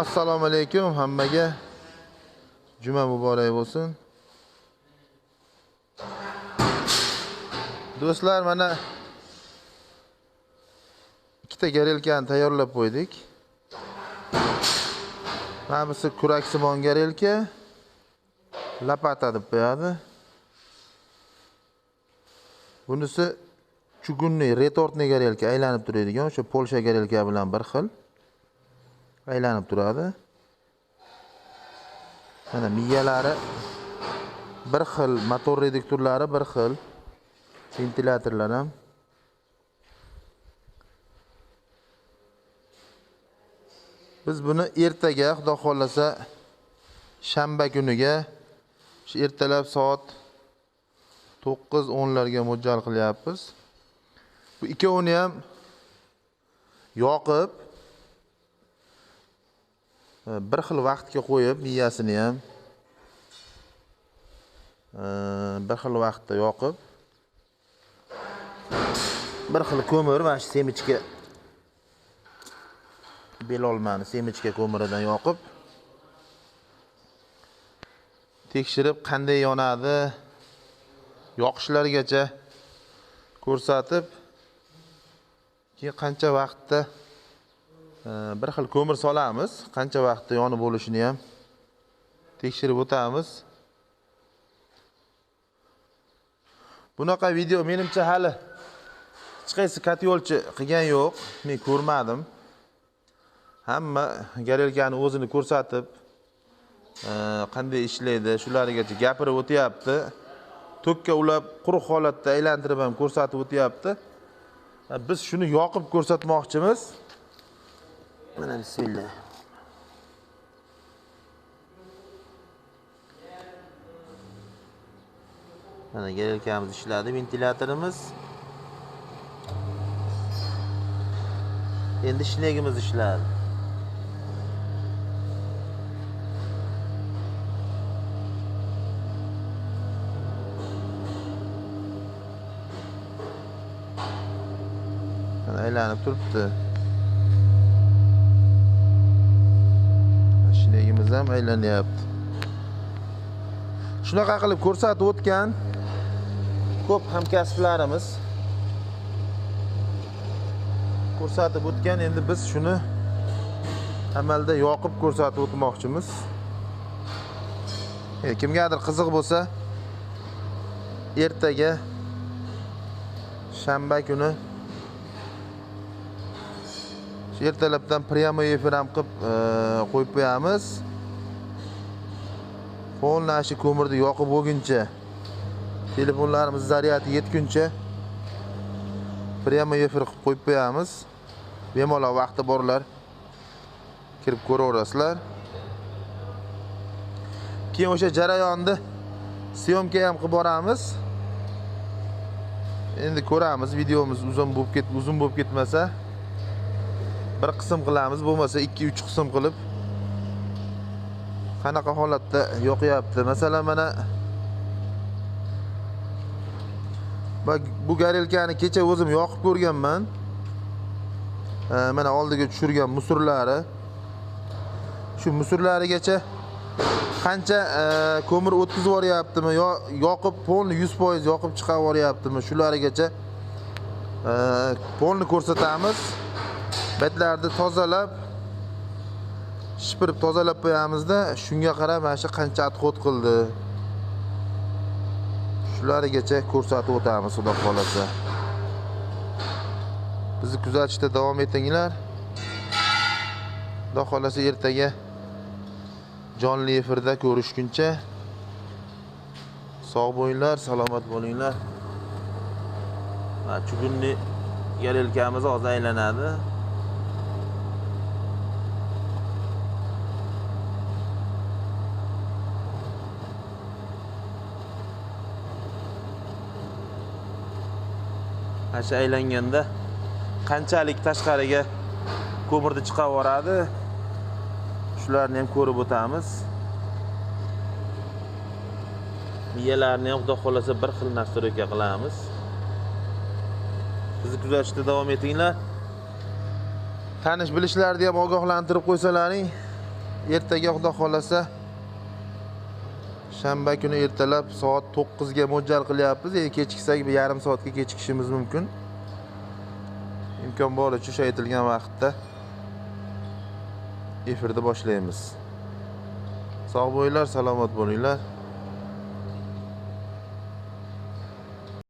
Assalomu alaykum hammaga. Juma muborak bo'lsin. Do'stlar, mana ikkita gorelkani tayyorlab qo'ydik. Mana bu kuraksimon gorelka, lapata deb qo'yadi. Bunisi chugunli retortli gorelka, aylanib turadigan, o'sha Polsha gorelka bilan bir xil aylanib turadi. Mana miyalari bir xil, motor reduktorlari bir xil, ventilatorlar ham. Biz buni ertaga, Xudo xohlasa, shanba kuniga shu ertalab soat 9-10 larga mo'ljal qilyapmiz. Bu ikkovini ham yoqib bir xil vaqtga qo'yib, miyasini ham bir xil vaqtda yoqib, bir xil ko'mir, mana shu semichka belolmani semichka ko'miridan yoqib tekshirib qanday yonadi, yoqishlargacha ko'rsatib, keyin qancha vaqtda bir xil ko'mir solamiz, qancha vaqtda yonib bo'lishini ham tekshirib o'tamiz. Bunaqa video menimcha hali hech qaysi katyo'lchi qilgan yo'q, men ko'rmadim. Hamma gorelkani o'zini ko'rsatib, qanday ishlaydi, shulargacha gapirib o'tyapti. Tokka ulab quruq holatda aylantirib ham ko'rsatib o'tyapti. Biz shuni yoqib ko'rsatmoqchimiz. Mana bismillah. Mana gorelkamiz ishladi, ventilatorimiz. Endi shnegimiz ishladi. Mana aylanib turibdi. Shnegimiz ham aylanyapti. Shunaqa qilib ko'rsatib o'tgan ko'p hamkasblarimiz ko'rsatib o'tgan. Endi biz shuni amalda yoqib ko'rsatib o'tmoqchimiz. Kimgadir qiziq bo'lsa, ertaga shanba kuni ertalabdan prямо efir ham qilib qo'yib qo'yamiz. Polni shu ko'mirni yoqib bo'lguncha, telefonlarimiz zaryadi yetguncha prямо efir qilib qo'yib qo'yamiz. Bemalol vaqti borlar kirib ko'raverasizlar. Keyin o'sha jarayonni syomka ham qilib boramiz. Endi ko'ramiz, videomiz uzun bo'lib ketmasa bir qism qilamiz, bo'lmasa 2-3 qism qilib qanaqa holatda yoqyapti. Masalan, mana bu gorelkani kecha o'zim yoqib ko'rganman. Mana oldiga tushirgan musurlari. Shu musurlarigacha qancha ko'mir o'tkazib yuboryaptimi yo yoqib polni 100% yoqib chiqarib yuboryaptimi, shularigacha polni ko'rsatamiz. Betlarni tozalab, shipirib tozalab qo'yamizda, shunga qarab mana shu qancha отход qildi, shularigacha ko'rsatib o'tamiz, Xudo xolasa. Bizni kuzatishda davom etinglar. Xudo xolasa ertaga jonli efirda ko'rishguncha sog' bo'linglar, salomat bo'linglar. Mana chugunli gorelkamiz hozir aylanadi. Mana shu aylanganda qanchalik tashqariga ko'mirni chiqarib yuboradi, shularni ham ko'rib o'tamiz. Miyalarni ham Xudo xolasa bir xil nastroyka qilamiz. Bizni kuzatishda davom etinglar. Tanish bilishlarni ham ogohlantirib qo'ysalaring, Ertaga xudo xolasa shanba kuni ertalab soat 9 ga mo'ljal qilyapmiz. Kechiksak bir yarim soatga kechikishimiz mumkin. Imkon boricha o'sha aytilgan vaqtda efirni boshlaymiz. Sog' bo'linglar, salomat bo'linglar.